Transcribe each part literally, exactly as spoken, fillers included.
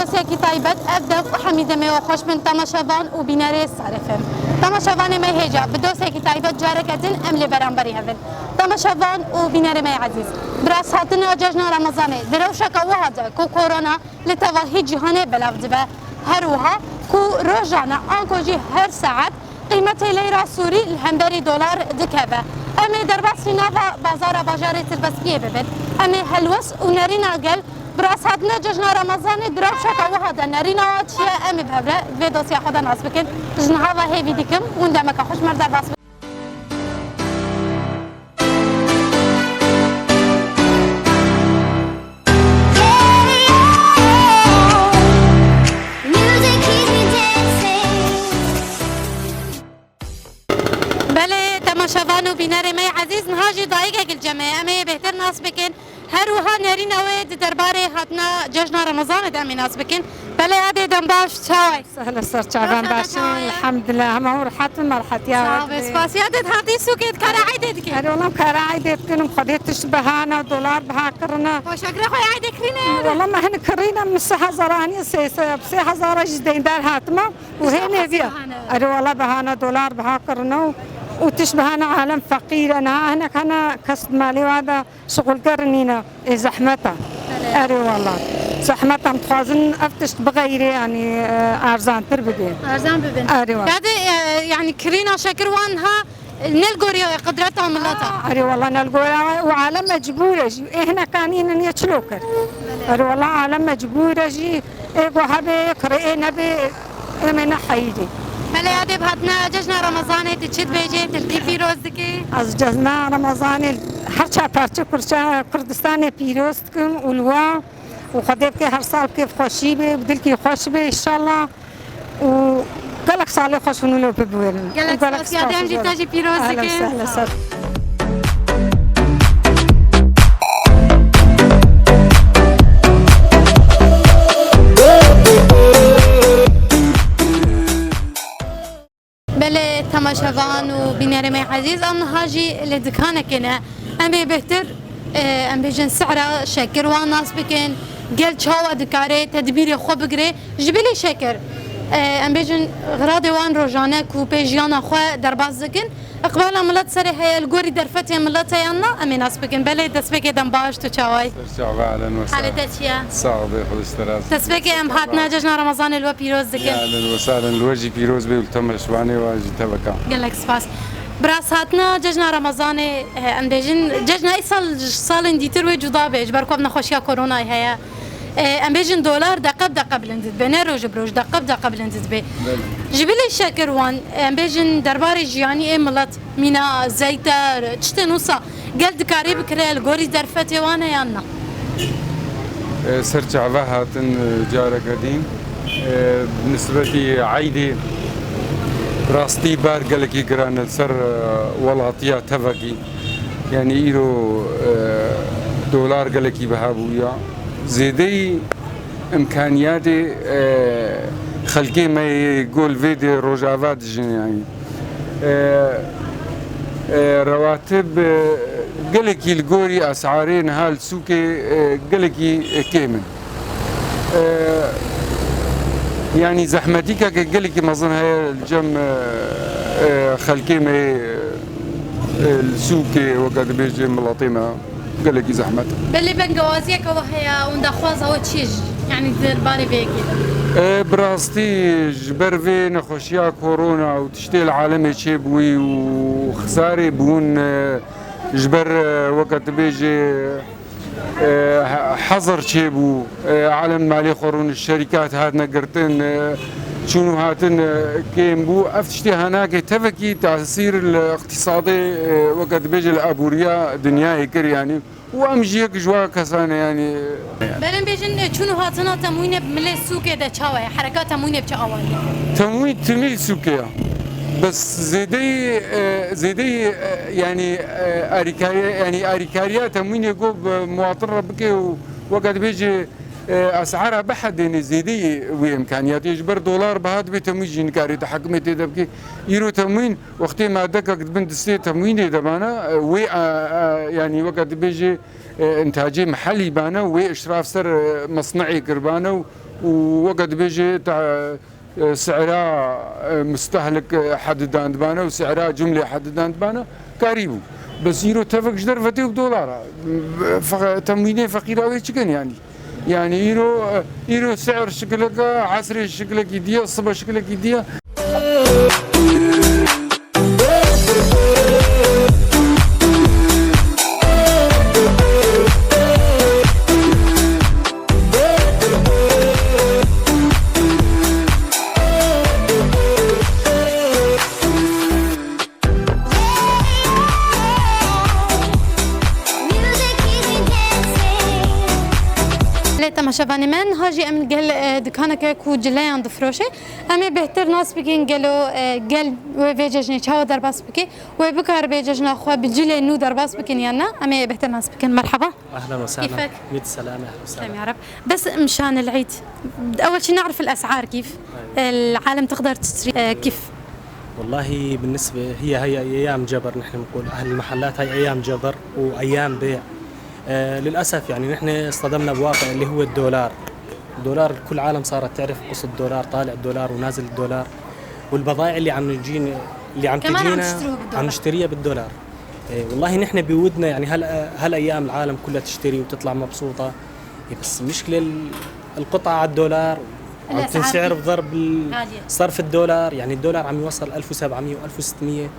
Dosyekî taybet, ev dev û hemî demê we xweş bin temaşevan û bînerê Sarê F M. Temaşevanê me hêja, bi dosyekî taybet careke din em lê beramberî hev in. Temaşevan û bînerê me yê ezîz, bi rasthatina cejna Remezanê di rewşeke wiha de ku korona li tevahî cîhanê belav dibe, her wiha ku rojane anko jî her saet qîmetê leyra sûrî li hemberî dolar dikeve. Em ê derbasî nava bazara bajarê Tirbeskiyê bibin. Em ê helwest û nerîna gel bi rasthatina cejna Remezanê di rewşeke wiha de nerîna wan çi ye, em ê bi hev re vê dosya xwe de nas bikin. Ji niha ve hêvî dikim hûn demeke xweş me re derbas bikin. Belê, temaşevan û bînerê me yê ezîz, niha jî dayikek li cem e. Em ê bêhtir nas bikin. Her wiha nerîna wê di derbarê hatina cejna Remezanê de em ê nas bikin. Belê, edê dem baş, çawa yî? Sehla ser çavan. Baş in, elhamdulillah, hema hûn rehet in, me rehetiya we dibê. Sağ ol, spasiya te, hatî sûkê, dikare eydê dikê? Erê, wela em kare eydê dikin, em xwedê tişt biha ne, dolar biha kirine. Poşakre xwe eydê kirîne? Wela me hin kirîne, min sê hezar anî, sê, sê, sê hezar jî deyndar hatime. Û hênê viya. Erê, wela biha ne, dolar biha kirine û, û tişt biha ne, alem feqîr e, niha hinek hene kes di malê wa de şixulger nîne, ê zehmet e. Belê. Erê wela. Zehmet e, em dixwazin ev tişt bixeyrê, yanî, e, erzantir bibe. Erzan bibin. Erê wela. Yadê, e, yanî kirîna şekir wan ha ne li gorî qidreta millet e. Erê wela ne li gorî û alem mecbûr e jî. Ê hinek anînin yê çilo kir. Belê. Erê wela alem mecbûr e jî. Ê ku hebe, yê kirê, ê nebe, ê me ne heyîrê. Belê, yadê bi hatina cejna Remezanê tu çi dibêjê, tu li kî pîroz dikî? Ez cejna Remezanê her çar parçe kurça Kurdistanê pîroz dikim û li wa û Xwedê bike her sal bi kêfxweşî be, bi dilkî xweş be, înşallah. Û gelek salê xweş hûn û li bibûrin. Gelek spas, yadê em jî te jî pîroz dikin. Ehlen, sehlen, ser. Belê, temaşevan û bînerê me yê ezîz, em niha jî li dikanekê ne. Em ê bêhtir, e, em bêjin sihra şekir wan nas bikin. Gel çawa dikare tedbîrê xwe bigire ji bilî şekir. E, em bêjin xiradê wan rojane ku pê jiyana xwe derbas dikin. Iqbala milet serê heye, li gorî derfetê milet e yan na, em ê nas bikin. Belê, destpêkê dem baş, tu çawa yî? Ser çava, ehlen we sehlen. Halê te çi ye? Sax be, Xwedê ji te razî be. Destpêkê em hatina cejna Remezanê li we pîroz dikin. Ya, ehlen we sehlen, li we jî pîroz be û li temaşevanê we jî teveka. Gelek spas. Bi rast hatina cejna Remezanê, eh, em bêjin, cejna îsal ji salên dîtir wê cuda be, ji ber ku ev nexweşiya koronayê heye. E, em bêjin dolar deqe bi deqe bilind dibe, ne roj bi roj, deqe bi deqe bilind dibe. Belê. Ji bilî şekir wan, em bêjin derbarê jiyanî ê milet, mîna, zeyt e, tiştên wisa gel dikarî bikire li gorî derfetê wan e yan na? E, ser çava hatin, e, careke din. E, bi nisbetî eydê, rastî bar gelekî giran e li ser, e, welatiya tevekî. Yanî îro, e, dolar gelekî biha bûya. Zêdeyî îmkaniyatê, e, xelkê me yê ku li vê dê Rojava dijîn, yanî. E, e, rewatib, e, gelekî li gorî esarê niha li sûkê, e, gelekî kêm in. E, yanî zehmetîkeke gelekî mezin heye li cem, e, e, xelkê me yê, e, li sûkê, weke dibêje miletê me. Gelekî zehmet. Belê bengewaziyeke we heye û daxwaza we çi ye jî? Yanî di derbarê vê yekê de? E, bi rastî ji ber vê nexweşiya korona û tiştê li alemê çêbûyî û xisarê bûn, e, ji ber, e, weke tu bêjê, e, he-, hezir çêbû, e, alem malê xwe rûn, şerîkat hatine girtin, e, çûn û hatin, e, kêm bû. Ev tiştê hanakê tevekî tesîr li îqtîsadê, e, weke tu bêjê li abûriya dinyayê kir, yanî. Û em jî yek ji wan kesan e, yanî. Belê em bêjin, e, çûn û hatina temwînê bi milê sûkê de çawa ye? Hereka temwînê bi çi awayî ye? Temwîn timî li sûkê ye. Bes zêdeyî, e, zêdeyî, e, yanî, e, arîkariya, yanî arîkariya temwînê ku bi muwatin re bike û weke dibêje, e, esara bihedêne zêdeyî wê îmkaniyatê. Ji ber dolar biha dibe temwîn jî nikarê tehekimê tê de bike. Îro temwîn Wextê madekek di bin distê temwînê de bana, wê, e, e, yanî weke dibêjê, e, intacê mihellî bana, wê işraf ser, e, mesne'ê kiribane û û weke dibêje te, e, sera, e, mustehlik, e, hedidan dibane û sera cumlê hedidan dibane, karî bû. Bes îro tevek ji derve tê û dolara. Fe-, temwînê feqîra wê çikin yanî? Yanî îro, e, îro ser şikileke, esrê şikilekî diye, sibe şikilekî diye. Lê temaşevanê me, niha jî em gel, e, dikaneke ku cileyan difroşe. Em ê bêhtir nas bikin gelo, e, gel wê vê cejnê çawa derbas bike, wê bikaribe cejna xwe bi cilê nû derbas bikin yan na, em ê bêhtir nas bikin. Merhaba. أهلًا وسهلًا. كيفك؟ مية سلامة، أهلًا وسهلًا. تمام يا رب. بس مشان العيد، أول شي نعرف الأسعار كيف؟ أيوة. العالم تقدر تشتري، آه، كيف؟ والله بالنسبة هي، هي أيام جبر، نحن بنقول أهل المحلات هاي أيام جبر وأيام بيع. آه، للأسف يعني نحن اصطدمنا بواقع اللي هو الدولار. الدولار، كل عالم صارت تعرف قصة الدولار، طالع الدولار ونازل الدولار، والبضائع اللي عم نجينا، اللي عم كمان عم تجينا، تشتروها بالدولار. عم نشتريها بالدولار. إيه، والله نحن بودنا يعني هال-، هالأيام العالم كلها تشتري وتطلع مبسوطة. إيه، بس المشكلة ال-، القطعة على الدولار، وعم الأسعار تنسعر كيف؟ بضرب ال-، غالية. صرف الدولار، يعني الدولار عم يوصل ألف وسبعمية وألف وستمية،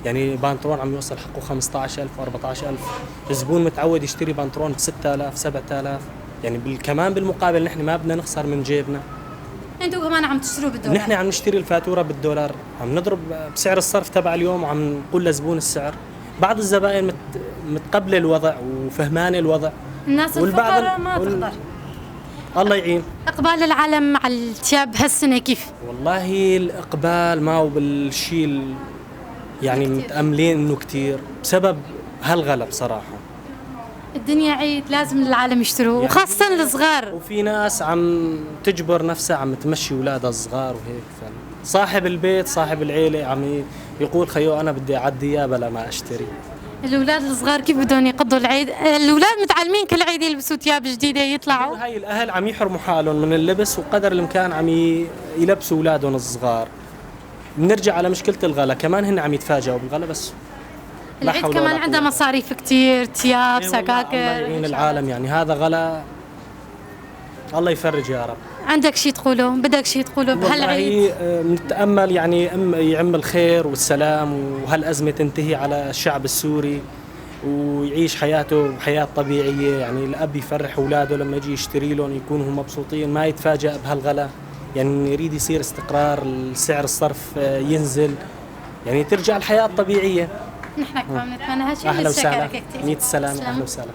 يعني بانترون عم يوصل حقه خمستعش ألف وأربعتعش ألف. الزبون متعود يشتري بانترون بستة آلاف، سبعة آلاف، يعني بال-، كمان بالمقابل نحن ما بدنا نخسر من جيبنا. انتوا كمان عم تشتروا بالدولار؟ نحن عم نشتري الفاتورة بالدولار، عم نضرب بسعر الصرف تبع اليوم وعم نقول لزبون السعر. بعض الزبائن مت-، متقبلة الوضع وفهمانة الوضع. الناس والبعض الفقراء ال-، ما وال-، تقدر. الله يعين. إقبال العالم على الثياب هالسنة كيف؟ والله الإقبال ما هو بالشي ال-، يعني كتير. متأملين إنه كتير بسبب هالغلا بصراحة. الدنيا عيد، لازم العالم يشتروا، يعني وخاصة الصغار. وفي ناس عم تجبر نفسها، عم تمشي أولادها الصغار وهيك. صاحب البيت، صاحب العيلة عم ي-، يقول: "خيو، أنا بدي أعدي إياه بلا ما أشتري." الأولاد الصغار كيف بدهم يقضوا العيد؟ الأولاد متعلمين كل عيد يلبسوا ثياب جديدة، يطلعوا. هاي الأهل عم يحرموا حالهم من اللبس، وقدر الإمكان عم ي-، يلبسوا أولادهم الصغار. بنرجع على مشكلة الغلا، كمان هن عم يتفاجئوا بالغلا، بس لا العيد حول كمان ولا عندها قوة. مصاريف كتير، ثياب، إيه والله، سكاكر، الله يعين العالم، يعني هذا غلا، الله يفرج يا رب. عندك شي تقوله؟ بدك شي تقوله بهالعيد؟ والله، آه، بنتأمل يعني أم-، يعم الخير والسلام وهالأزمة تنتهي على الشعب السوري ويعيش حياته حياة طبيعية، يعني الأب يفرح أولاده لما يجي يشتري لهم يكونوا مبسوطين، ما يتفاجأ بهالغلا. يعني نريد يصير استقرار، السعر الصرف، آه، ينزل، يعني ترجع الحياة الطبيعية. نحن كمان نتمنى هالشي. أهلا وسهلا. متشكرة كتير. مية سلامة، تسلم. أهلا وسهلا.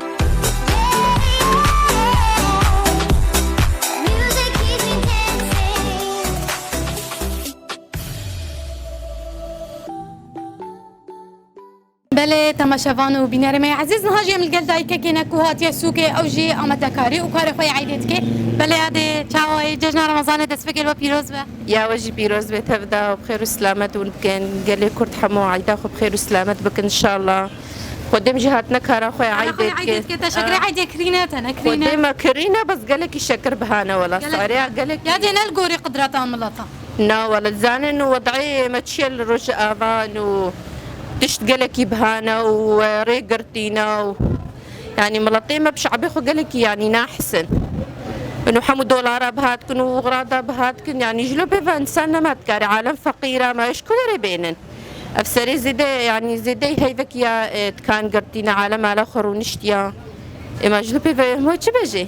Belê, temaşevan û bînerê me yê ezîz, niha jî em li gel dayikekê ne ku hatiye sûkê, ew jî amadekarî û karê xwe yê eydê dike. Belê, adê çawa yî? Cejna Remezanê destpêkê li we pîroz be. Ya we jî pîroz be, tev de û bi xêr û silamet û bikin. Gelê Kurd hemû eyda xwe bi xêr û silamet bikin inşallah. Xwedê em jî hatine kara xwe yê eydê dike. Teşekkür, eydê kirîne, te nekirîne. Xwedê me kirîne, bes gelekî şekir bihane wela. Gelek. Sareya gelekî. Ya dê ne li gorî qudreta mileta. Na, wela, dizanin û wed'ê me çi ye li Rojava û tişt gelekî bihane û, e, rê girtîne û, yanî, miletê me bi şe'bê xwe gelekî, yanî, nahisin. Û hemû dolara biha dikin û xirada biha dikin, yanî, ji lo pê ve însan nema dikare, alem feqîr e, me ji ku derê bênin? Ev serê zêde, yanî, zêdeyî heyvekî ya, e, dikan girtîne, alem ala xwe rûniştiya. Ê, ma ji li pê ve hema çi bejê?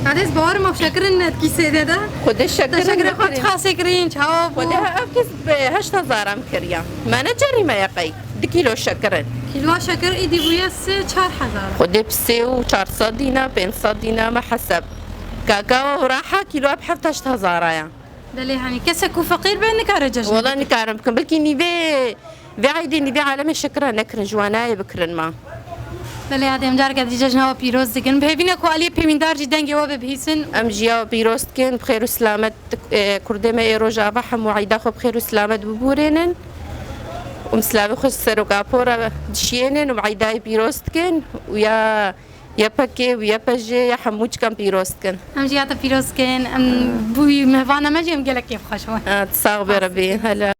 Hades, bawer ma şekirin net kîsê de de. Xwedê şekir. Te şekirê xwe çiqa sekirîn, çawa bû? Xwedê ev kîs bi heşt hezar em kiriya. Me necerî me ye qey. Du kîlo şekirin. Kîloa şekir îdî bûye sê çar hezar. Xwedê bi sê û çar sed dîna, pênc sed dîna me heseb. Kakawa û raha kîloa bi heft heşt hezara ya. Belê, hani kesek ku feqîr be nikare cejn. Wela nikarim bikim. Belkî nîvê Vê eydê nîvê alemê şekira nekirin, ji wan nayê bikirin ma. Belê, adê em careke dî cejna we pîroz dikin. Bi hêvî ne ku aliyê pêwîndar jî dengê we bibihîsin. Em jî ya we pîroz dikin, bi xêr û silamet, e, kurdê me ê Rojava hemû eyda xwe bi xêr û silamet bibûrênin. Û em silavê xwe ji serok apora dişiyênin û bi eydayê pîroz dikin. Û ya YPGê û YPJê ya hemû çikan pîroz dikin. Em jî ya te pîroz dikin. Em bûyî mehvana me jî em gelek kêfxweş bûn. Ha, sax be Rebî. Hela.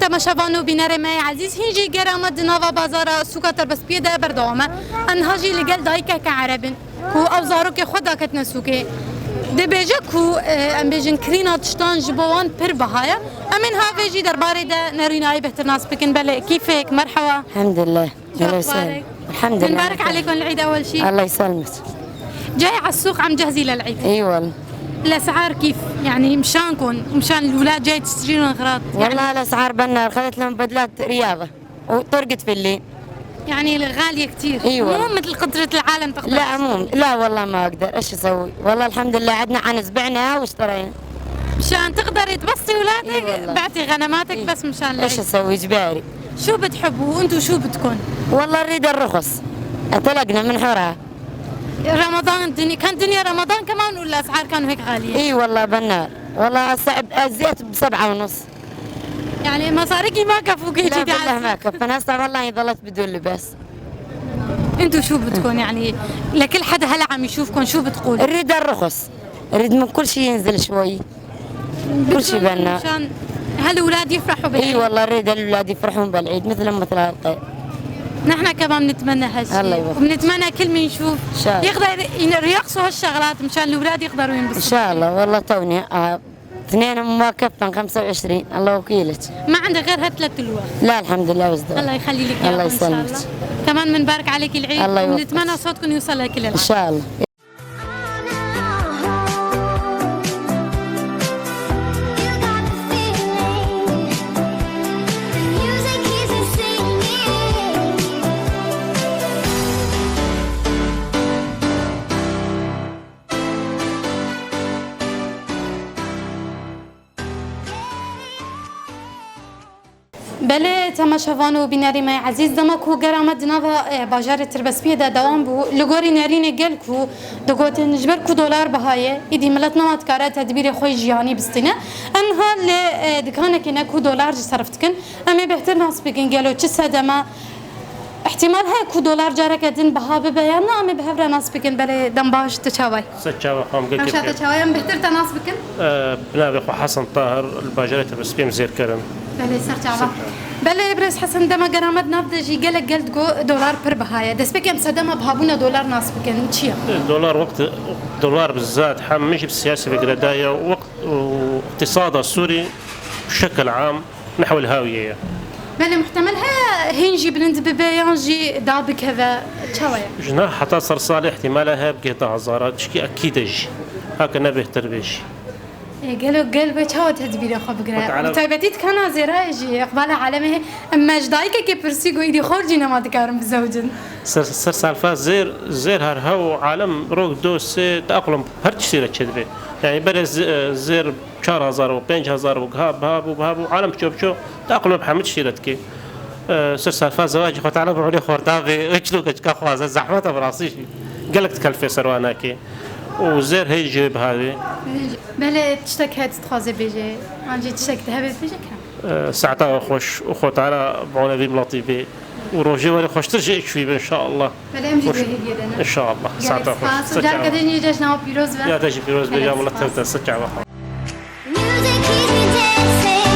Temaşevan û bînerê me yê ezîz, hîn jî gera me di nava bazara sûka Terbespiyê de berdewam e. Em niha jî li gel dayikeke ereb in ku ew zarokê xwe daketine sûkê. Dibêje ku, e, em bêjin kirîna tiştan ji bo wan pir biha ye. Em ê niha vê jî derbarê de nerînayî bêhtir nas bikin. Belê, kîfek, merheba. Elhamdulillah. Elhamdulillah. Min barik aleykum el-Eid ewel şî. Allah yesselmek. جاي على السوق عم جهزي للعيد. اي والله. الاسعار كيف؟ يعني مشانكم، مشان الاولاد جاي تشتري لهم اغراض. والله الاسعار بنا خذت لهم بدلات رياضه وطرقة فلين. يعني غالية كتير. اي والله. مو مثل قدرة العالم تقدر لا تشتري. مو، لا والله ما اقدر، ايش اسوي؟ والله الحمد لله عندنا عنز بعناها واشترينا. مشان تقدري تبسطي اولادك، اي والله. بعتي غنماتك اي. بس مشان العيد. ايش اسوي؟ اجباري. شو بتحبوا؟ انتوا شو بدكم؟ والله نريد الرخص. انطلقنا من حورها. رمضان الدنيا، كان دنيا رمضان كمان ولا الاسعار كانوا هيك غالية؟ اي والله بنار. والله الصعب ازيت بسبعة ونص. يعني مصاريكي ما كفوك هيك لا والله ما كفى. انا هسه والله ضلت بدون لباس. انتوا شو بدكم يعني؟ لكل حدا هلا عم يشوفكم، شو بتقول؟ نريد الرخص. نريد من كل شيء ينزل شوي. كل شيء بنا. مشان هالأولاد يفرحوا بالعيد. اي والله نريد الأولاد يفرحون بالعيد مثل مثل هالقير. نحن كمان بنتمنى هالشي. الله يوفقك. وبنتمنى كل مين يشوف إن شاء الله. يقدر ين-، يرخصوا هالشغلات مشان الأولاد يقدروا ينبسطوا. ان شاء الله والله توني آه اثنين مواكبتهم خمسة وعشرين الله وكيلك. ما عندك غير هالثلاث ألواح. لا الحمد لله بس دول. الله يخلي لك إياهم إن شاء الله. كمان بنبارك عليك العيد. الله يوفقك. ونتمنى صوتكم يوصل لكل العالم. ان شاء الله. Belê, temaşevan û bînerê me ezîz, dema ku gera me di nava, e, bajarê Tirbespiyê de dewam bû, li gorî nerînê gel ku digotin, ji ber ku dolar biha ye, îdî milet nema dikare tedbîrê xwe yê jiyanî bistîne. Em niha li, e, dikanekê ne ku dolar ji serf dikin. Em ê bêhtir nas bikin, gelo çi sedema, îhtimal heye ku dolar careke din biha bibe yan na, em ê bi hev re nas bikin. Belê, dem baş, tu çawa yî? Ser çava xwe em gelkê. Hemşa te çawa ye? Em bêhtir te nas bikin. Ee, bi navê xwe Hesen Tahir, li bajarê Tirbespiyê em zêrker in. Belê, ser çava. Ser çava. Belê, birêz Hesen, dema gera me di nav de jî gelek gel digo dolar pir biha ye. Destpêkê em sedema bihabûna dolar nas bikin. Çi ye? Dolar wext, dolar bi zat hemî jî bi siyasî ve girêdayî ye. Wext û îqtîsada Sûrî bi şekil am nehwel hawiyê ye. Belê, muhtemel heye hîn jî bilind bibe yan jî da bikeve. Çawa ye? Ji niha heta ser salê îhtimala heye bigihê deh hezara, tişkî ekîd e jî. Heke ne bêhtir be jî. Ê, gelo gel be çawa tedbîrê xwe bigire? Xwe Teala bi taybetî dikana zêrayê jî, îqbala alemê heye. Em me ji dayikekê pirsî ku îdî xor jî nema dikarin bizewicin. Ser, ser salfa zêr, zêr her hew alem rok do sê teaqlum her tiştî re çêdibe. Yani berê z-, zêr çar hezar û pênc hezar û giha biha bû, biha bû, alem piço piço, teaqlum bi hemî tiştî re dike. Ee, ser salfa zewacî Xwe Teala bi olê xorta vê, hiç lû keçika xwaze, zehmet e bi rastî jî. Gelek dikelifê ser wan nakê. Û zêr hey jê biha vê. Belê tiştek heye tu dixwaze bêje, an jî tiştek tu hebe bêje ke? Ee, saeta we xweş û Xwe Teala bi olê vî miletî bê. Û rojê werê xweştir jî çûyî be, inşallah. Belê, em jî Xweş-, di hêviyê de ne? İnşallah. Gelek Saeta xweş. Spas û careke din jî cejna we pîroz be. Ya te jî pîroz be, gelek ya milet spas. Tev te, ser çava xwe. Music keeps me dancing.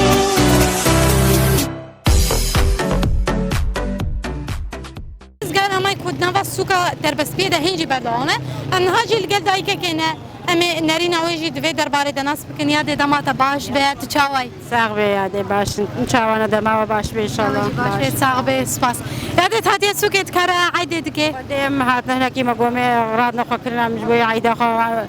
Rizgar amay ku di nava sûka Terbespiyê de hîn jî berdewam e. Em niha jî li gel dayikekê ne. Em ê nerîna wê jî di vê derbarê de nas bikin. Ya dê dema te baş be, tu çawa yî? Sax be ya dê, baş in. Çawa ne, dema we baş be inşallah. Baş be, sax be, spas. Ya dê hatiye sûkê dikare eydê dike. Dê em hatine hinekî me gomê rat ne xwe kirin em ji bo eydê xwe.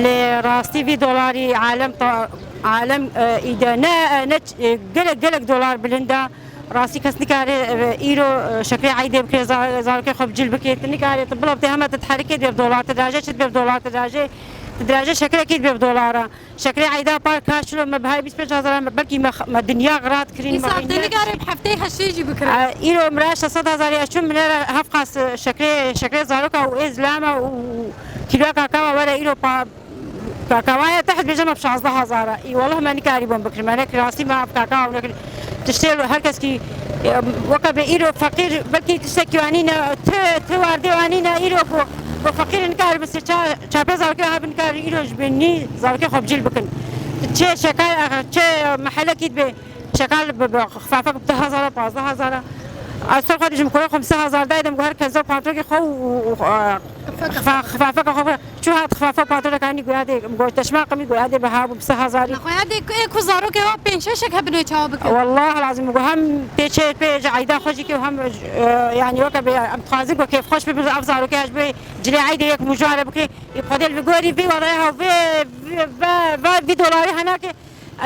Lê rastî vî dolarî alem ta-, alem, e, îde ne, e, ne ç-, e, gelek, gelek dolar bilind e. Rastî kes nikare, e, îro, e, şekrê eydê bike, za-, zarokê xwe bi cil bike. Tu nikare, tu bila tê heme tu diherike dê bi dolar tu daje, çi dibê bi dolar tu daje. Dirajê şekirekî dibe bi dolara. Şekerê eyda par ka şilo me bihayê bîst pênc hezar, me belkî me, me dinya xirat kirîn, me Îsaf te xinyar. Nikarê bi hefteyê heştê jî bikire. E, îro mira şeş sed hezar ya çû, min ere heft qas şekerê, şekerê zaroka û ê zilama û kîloya kakawa were îro pa, kakawa ya teht bêje me bi şazdeh hezar. Î wallah me nikarîbûn bikirin. Me ne kirasî me ev kakawa û nekirin. Tiştê lo her kes kî, e, weke bê îro feqîr belkî tiştekî wanî ne, ti, ti wardê wanî ne îro ku, ku feqîr nikaribe sê ça, çar pênc zarokê hebin, nikaribe îro ji binî zarokê xwe bi cîl bikin. Çê şekar, çê mehelekî dibe şekar bi, bi xifafek bi deh hezar, pazdeh hezar. Ez ser xwe dijim kurê xwe bi sê hezar dayê dem ku her kenza pantolekî xwe û, û, û, xifa-, xifafeka xwe bike. Çû hat xifafa pantoleka nî goya dê, goya teşma qimî goya dê biha bû bi sê hezarî. Nexwe ya dê ku, ê ku zarokê wa pênc şeşek hebin wê çawa bikin? Wallah lazim ku hem pê çê pê ji eyda xwe jî ke hem, e, yanî weke bê em dixwazin ku kêfxweş bibin, ev zarokê ez bê cilê eydê yek mûjare bike. Ê Xwedê li gorî vî wadaya hew vê, vê, vê, vê, vî dolarî hena ke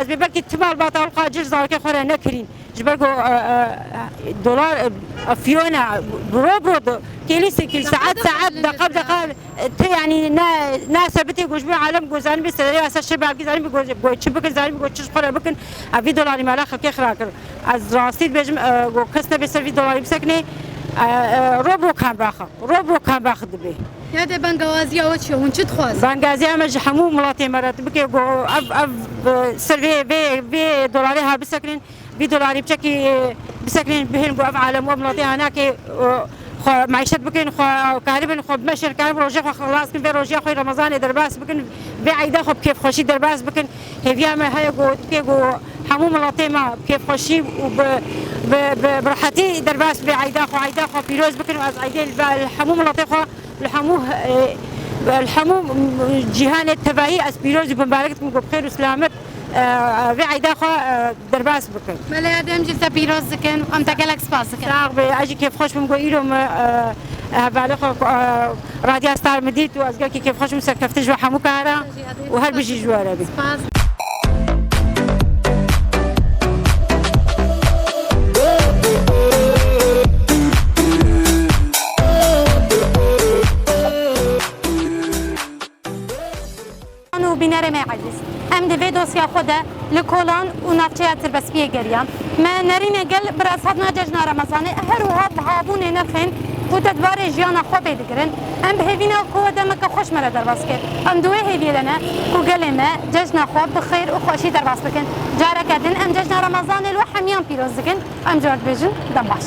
ez bê belkî ti malbata xwe cil zarokê xwe re nekirîn. Ji ber ku, e, e, dolar, e, afiyona, bi ro bi ro do, kêlî sê kêlî, saet saet, deqa bi deqa, e, te yanî ne, ne sebitê ku ji bo alem ku zanî bi serê asa şir belkî zanî bi ku, ku çi bikin, zanî bi ku çi ji xwe re bikin. Ev vî dolarî mala xelkê xira kir. Ez rastî dibêjim, e, ku kes nebe ser vî dolarî bisekine, e, e, ro bi ro kam baxa. Ro bi ro kam bax dibe. Ya de bengawaziya we çi ye? Hûn çi dixwazin? Bengaziya me ji hemû miletê me re bike ku ev, ev, e, ser vê, vê, vê dolarê ha bisekinin, vî dolarî biçekî, e, bisekinin, bihên ku ev alem û ev miletê ha nake, e, xwe meîşet bikin, xwe karibin, xwe bimeşin, karibin rojê xwe xilas bikin, vê rojiya xwe Remezanê derbas bikin, vê eyda xwe bi kêfxweşî derbas bikin. Hêviya me heye ku, bike ku hemû miletê me bi kêfxweşî û bi, bi, bi, bi rehetî derbas bibe eyda xwe, eyda xwe pîroz bikin û ez eydê li, li hemû miletê xwe, li hemû, e, li hemû cîhanê tevahî ez pîroz û bimbarek dikim ku bi xêr û selamet, e, vê eyda xwe, e, derbas bikin. Meleya dem jî te pîroz dikin, em te gelek spas dikin. Sax be, ez jî kêfxweş bim ku îro me, e, hevalê xwe, e, Radya Star min dît û ez gelkî kêfxweş bim, serkeftin ji we hemû kara û her bijî ji we re bî. Spas. û bînerê me ezîz. Em di vê dosya xwe de li kolan û navçeya Tirbespiyê geriyan. Me nerîne gel bi rasthatna cejna Remezanê, her wiha bi habûnê nirxên ku te di barê jiyana xwe pê digirin. Em bi hêvî ne ku we demeke xweş me re derbas kir. Em di wê hêviyê de ne ku gelê me cejna xwe bi xêr û xweşî derbas bikin. Careke din em cejna Remezanê li we hemiyan pîroz dikin. Em ji we re dibêjin dem baş.